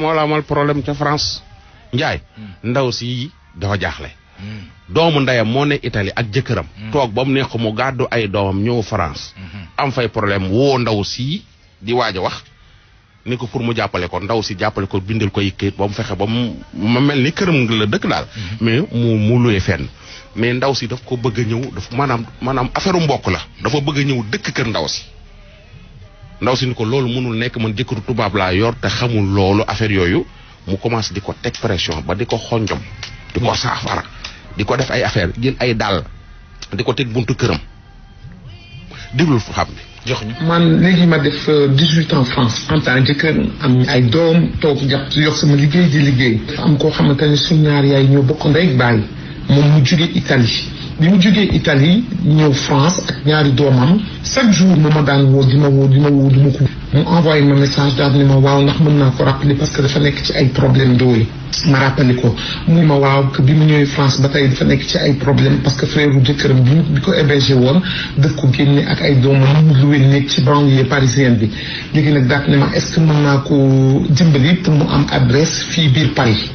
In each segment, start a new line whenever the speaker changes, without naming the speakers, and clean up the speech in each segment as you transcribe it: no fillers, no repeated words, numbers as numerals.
moo la amal problème ca France Njaay ndaw si dafa jaaxle doomu ndeyam moo ne Italie ak jëkkëram toog ba mu neex ko mu gàddu ay doomam ñëw France am fay problème woo ndaw si di waaj a wax ni ko pour mu jàppale ko ndaw si jàppale ko bindal ko kayit ba mu fexe ba mu mel ni këram la dëkk daal mais mu luye fenn mais ndaw si daf ko bëgg a ñëw daf maanaam affaire mbokk la dafa bëgg a ñëw dëkk kër ndaw si ni ko loolu mënul nekk man jëkkëru tubaab laa yor te xamul loolu affaire yooyu mu commencé di ko teg pression ba di ko xonjom di ko saafara di ko def ay affaire jël ay dàll di ko teg buntu këram déglul fu xam bi jox ñu.
man léegi ma def 18 ans France en tant que jëkkër am ay doom toog jàpp yor sama liggéey di liggéey. am koo xamante ne suñu ñaar yaay ñoo bokk ndey ak baay moom mu jugee Italie bi mu jugee Italie ñëw France ak ñaari doomam chaque jour ma daan woo di ma woo du ma ko. mu envoyé ma message daal ni ma waaw ndax mën naa ko rappeler parce que dafa nekk ci ay problème dooy ma rappelé ko mu ma waaw que bi mu ñëwee France ba tey dafa nekk ci ay problème parce que frère jëkkëram bi ko hébergé woon dëkk ko génne ak ay doomam mu luwee nekk ci banlieue parisienne bi léegi nag daal ne ma est-ce que mën naa ko dimbali pour mu am adresse fii biir Paris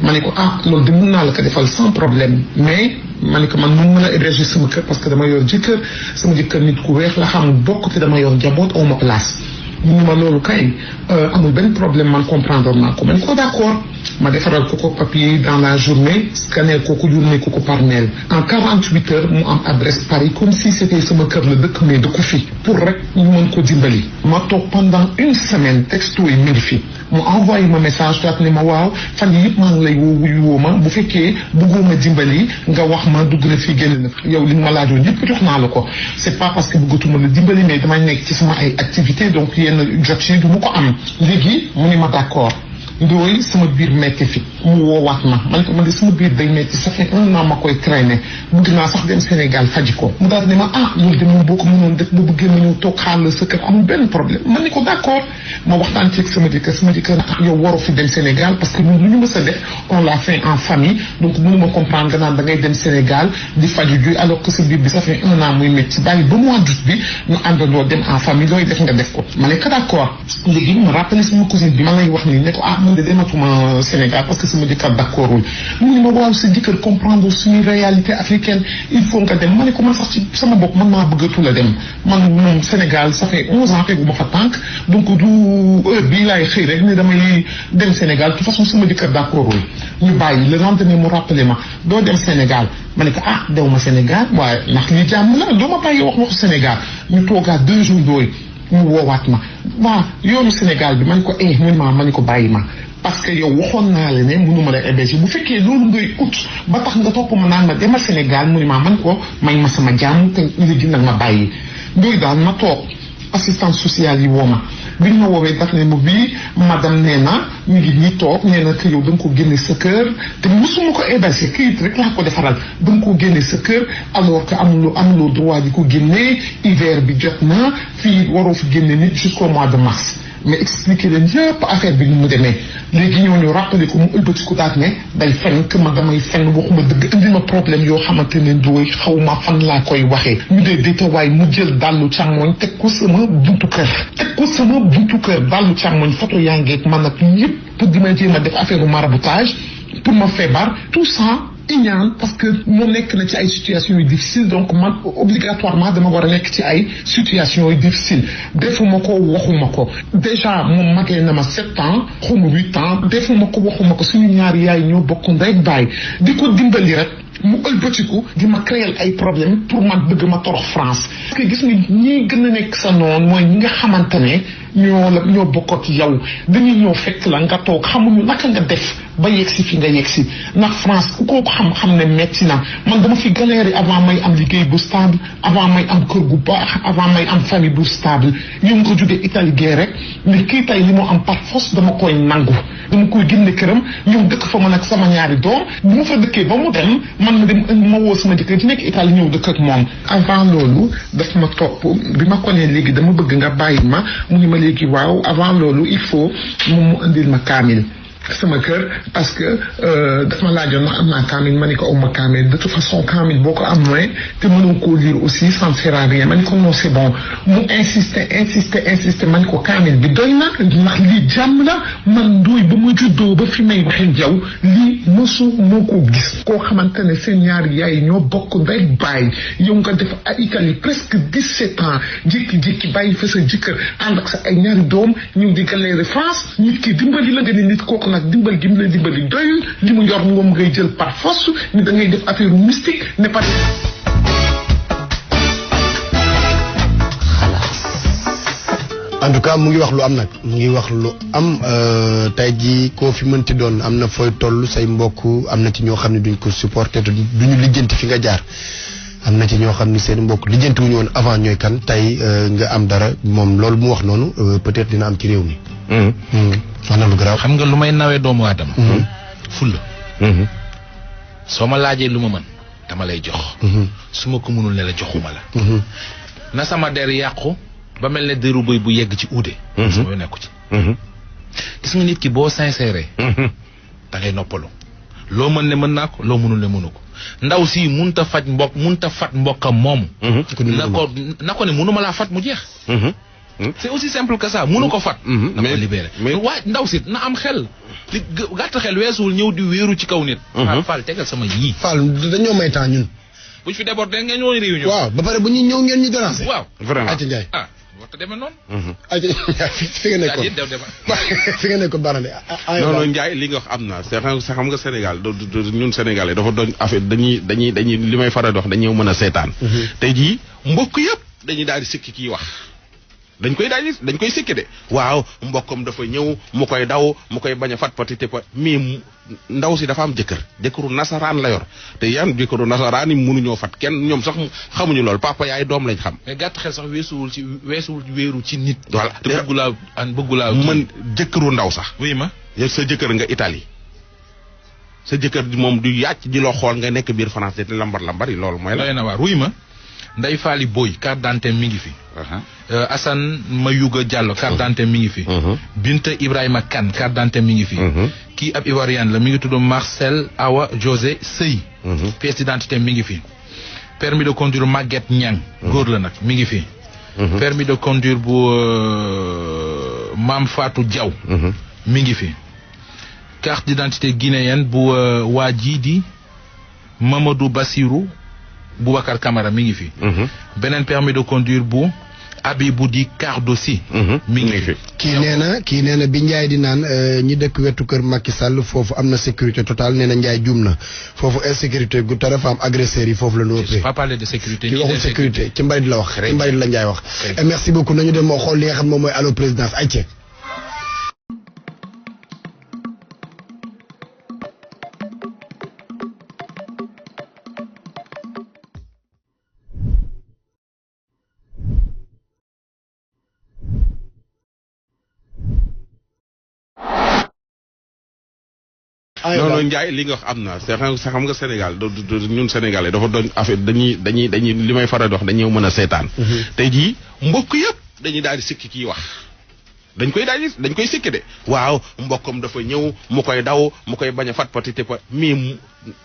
ma ne ko loolu de mën naa la ko defal sans problème mais ma ne ko man mun mën a héberger sama kër parce que dama yor jëkkër sama jëkkër nit ku weex la xamul bokk te dama yor njaboot aw ma place ñu ma loolu kay amul benn problème man comprendre naa ko ma ne ko d'accord ma defaral ko papier dans la journée scanner ko yónnee ko par mail en 48 heures mu am adresse Paris comme si c'était sama kër la dëkk mais dëkku fi pour rek ñu mën ko dimbali ma toog pendant une semaine texto yi mi ngi fi mu envoyé ma message daat ne ma waaw fan yi yëpp maa ngi lay woo ma bu fekkee bëggoo ma dimbali nga wax ma dugg na fii génn na yow li nga ma laajoon yëpp jox naa la ko c'est pas parce que bëggatuma la dimbali mais damay nekk ci sama ay activité donc yenn jot yi du ma ko am léegi mu ni ma d'accord ndooy sama biir metti fi mu woowaat ma man ko man de sama biir day metti ça fait 1 an ma koy traîner bëgg naa sax dem Sénégal faji ko mu daal ne ma loolu de moom boo ko mënoon def bu bëggee ma ñëw toog xaar la sa kër amul benn problème man ni ko d'accord ma waxtaan ci sama jëkkër yow waru fi dem Sénégal parce que ñun lu ñu mës a def on l'a fait en famille donc mënuma comprendre nga naan da ngay dem Sénégal di faju juy alors que sa biir bi ça fait 1 an muy metti bàyyi ba mois d'août bi ñu àndandoo dem en famille looy def nga def ko ma ne ko d'accord léegi ma rappelé sama cousine bi ma lay wax ni ne ko man de dematuma Sénégal parce que sama jëkkër d'accordul mu ne ma waaw sa jëkkër comprendre suñu réalité africaine il faut nga dem ma ne ko man sax ci sama bopp man maa bëggatu la dem man moom Sénégal ça fait 11 ans teguma fa tànk donc du heure bii laay xëy rek ne damay dem Sénégal de toute façon sama jëkkër d'accordul ñu bàyyi le lendemain mu rappelé ma doo dem Sénégal ma ne ko dew ma Sénégal waaye ndax li jàmm la doo ma bàyyi waxu Sénégal ñu toogaat 2 jours dooy mu woowaat ma waaw yoonu Sénégal bi man ko ma ne ko bàyyi ma parce que yow waxoon naa la ne mënuma la héberger bu fekkee loolu ngay ut ba tax nga topp ma naan ma demal Sénégal mu ne man ko may ma sama jàmm te léegi nag ma bàyyi ndooy daal ma toog assistance sociale yi woo ma biñ ma woowee daf ne ma bii madame nee na ñu ngi nii toog nee na que yow da nga ko génne sa kër te musuma ko héberger këyit rek laa ko defaral da nga ko génne sa kër alors que amuloo droit di ko génne hiver bi jot na fii waroo fi génne nit jusqu'au mois de mars mais expliqué leen yëpp affaire bi ni mu demee léegi ñooñu rappelé ko mu ëlbati ko daat ne day fen que ma damay fen waxuma dëgg indi ma problème yoo xamante ne dooy xaw ma fan laa koy waxee ñu dee détawaay mu jël dallu càmmoñ teg ko sama buntu kër dallu càmmoñ photo yaa ngeeg man nag yëpp pour di ma jéem a def affaire maraboutage pour ma feebar tout ça iñaan parce que moo nekk na ci ay situations yu difficile donc man obligatoirement dama war a nekk ci ay situations yu difficile defuma ko waxuma ko déjà moom magee na ma 7 ans xawma 8 ans defuma ko waxuma ko suñu ñaari yaay ñoo bokk ndey ak baay di ko dimbali rek mu ëlbatiku di ma créer ay problème pour man bëgg ma torox France parce que gis nga ñii gën a nekk sa noonu mooy ñi nga xamante ne ñoo bokk ak yow dañuy ñëw fekk la nga toog xamuñu naka nga def ba yegsi fi nga yegsi ndax France ku ko xam ne metti na man dama fi galéré avant may am liggéey bu stable avant may am kër gu baax avant may am famille bu stable ñëw nga jógee Italie gee rek mais kii tey li moo am par force dama koy nangu dama koy génne këram ñëw dëkk fa man ak sama ñaari doom bu ma fa dëkkee ba mu dem man ma dem ma woo sama jëkkër ci nekk Italie ñëw dëkk ak moom avant loolu daf ma topp bi ma ko nee léegi dama bëgg nga bàyyi ma mu ni ma léegi waaw avant loolu il faut mu indil ma kaamil sama kër parce que daf ma laajoon na am naa kaamil ma ni ko awma kaamil de toute façon kaamil boo ko am mooy te mënoo koo lire aussi ça ne sert à rien ma ni ko non c'est bon mu insister ma ni ko kaamil bi doy na ndax lii jàmm la man ndooy ba ma juddoo ba fi may waxee jaw lii moo ko gis koo xamante ne seen ñaari yaay ñoo bokk ndey baay yow nga def à Italie presque 17 ans jékki-jékki bàyyi fa sa jëkkër ànd ak sa ay ñaari doom ñëw di galérer France nit ki dimbali la nga ne nit kooku nag dimbal gi mu la dimbali doyul li mu yor moom ngay jël par force ni da ngay def affaire mystique ne pas.
en tout cas mu ngi wax lu am nag mu ngi wax lu am tey jii koo fi mënti doon am na fooy toll say mbokk am na ci ñoo xam ne duñ ko supporter te duñu lijjanti fi nga jaar am na ci ñoo xam ne seen mbokk lijjanti wuñu woon avant ñooy kan tey nga am dara moom loolu mu wax noonu peut-être dina am ci réew mi. wax na lu garaaw.
xam nga lu may nawee doomu aadama. fulla. soo ma laajee lu ma mën dama lay jox. su ma ko mënul ne la joxuma la. na sama der yàqu. ba mel ne dëru bëy bu yegg ci uude. sama nekku ci. gis nga nit ki boo sincère. da ngay noppalu. loo mën ne mën naa ko loo mënul ne mënu ko ndaw si munta faj munta fat mbokkam moomu. na ko ne mënuma laa fat mu jeex. c'est aussi simple que ça mënu ko fat. na ko libéré mais waaj ndaw si na am xel. li gàtt xel weesuwul ñëw di wéeru ci kaw nit. Fall tegal sama yii.
Fall dañoo may temps ñun.
buñ fi débordé ngeen ñoo réunion.
waaw ba pare bu ñu ñëw ngeen ñu déranger.
waaw
vraiment Aïcha Ndiaye.
waxta demee noonu.
Aïcha Ndiaye fi nga nekkoon fi nga nekkoon baax na
non non Ndiaye li nga wax am na xam nga Sénégal ñun Sénégalais dafa doon affaire dañuy li may faral di wax dañuy mën a seetaan. tey jii mbokk yëpp dañuy daal di sikki kii wax. dañ koy sikki de waaw mbokkam dafa ñëw mu koy daw mu koy bañ a fat patité pa mais ndaw si dafa am jëkkëru nasaraan la yor te yan jëkkëru nasaraan yi mënuñoo fat kenn ñoom sax xamuñu lool papa yaay doom lañ xam.
mais gàtt xel sax weesuwul wéeru ci nit.
voilà
te bëggu laa
mën jëkkëru ndaw sax.
oui ma
sa jëkkër nga Italie sa jëkkër moom du yàcc di loo xool nga nekk biir France te lambar yi loolu mooy la.
doy na waar oui ma Ndeye Faly Boy carte d'identité mi ngi fi. Assane Mayouga Diallo carte d'identité mi ngi fi. Binta Ibrahima Kane carte d'identité mi ngi fi. kii ab Ivoirienne la mi ngi tudd Marcel Awa José Sey. pièce d'identité mi ngi fi. permis de conduire Maguette Niang. góor la nag mi ngi fi. permis de conduire bu Mame Fatou Diaw. mi ngi fi. carte d'identité guinéenne bu waa jii di Mamadou Bassirou Boubacar Camara mi ngi fi. beneen permis de conduire bu Abibou di Cardosi. mi ngi fi.
kii nee na bi Ndiaye di naan ñi dëkk wetu kër Macky Sall foofu am na sécurité totale nee na Ndiaye juum na foofu insécurité gu tara fa am agresseurs yi foofu la ñu ëppee.
pas parler de sécurité.
ki waxul sécurité ci mbarit la wax. ci mbarit la Ndiaye wax. merci beaucoup nañu dem moo xool li nga xam moom mooy allo présidence Aïcha.
non non Ndiaye li nga wax am na xam nga Sénégal ñun Sénégalais dafa doon affaire dañuy li may faral di wax dañuy mën a seetaan. tey jii mbokk yëpp dañuy daal di sikki kii wax. dañ koy sikki de waaw mbokkam dafa ñëw mu koy daw mu koy bañ a fat patité pa mais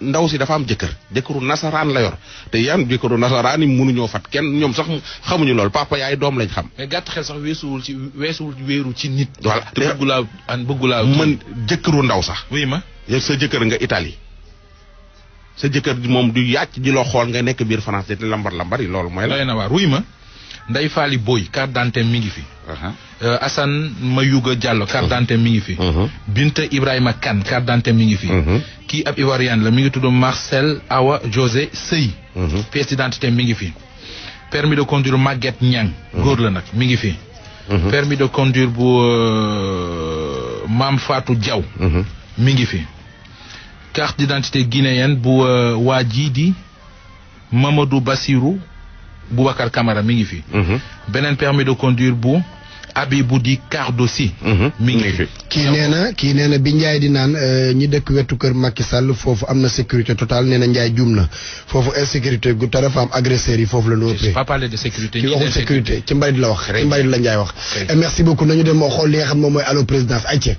ndaw si dafa am jëkkëru nasaraan la yor te yan jëkkëru nasaraan yi mënuñoo fat kenn ñoom sax xamuñu lool papa yaay doom lañ xam.
mais gàtt xel sax weesuwul wéeru ci nit.
voilà
te bëggu laa
mën jëkkëru ndaw sax.
oui ma
sa jëkkër nga Italie sa jëkkër moom du yàcc di loo xool nga nekk biir France te lambar yi loolu mooy la.
doy na waar oui ma Ndeye Faly Boy carte d'identité mi ngi fi. Assane Mayouga Diallo carte d'identité mi ngi fi. Binta Ibrahima Kane carte d'identité mi ngi fi. kii ab Ivoirienne la mi ngi tudd Marcel Awa José Sey. pièce d'identité mi ngi fi. permis de conduire Maguette Niang. góor la nag mi ngi fi. permis de conduire bu Mame Fatou Diaw. mi ngi fi. carte d'identité guinéenne bu waa jii di Mamadou Bassirou Boubacar Camara mi ngi fi. beneen permis de conduire bu Abibou di Cardosi. mi ngi fi.
kii nee na bi Ndiaye di naan ñi dëkk wetu kër Macky Sall foofu am na sécurité totale nee na Ndiaye juum na foofu insécurité gu tara fa am agresseurs yi foofu la ñu ëppee.
pas parler de sécurité.
ki waxul sécurité ci mbarit la wax. ci mbarit la Ndiaye wax. merci beaucoup nañu dem moo xool li nga xam moom mooy allo présidence Aïcha.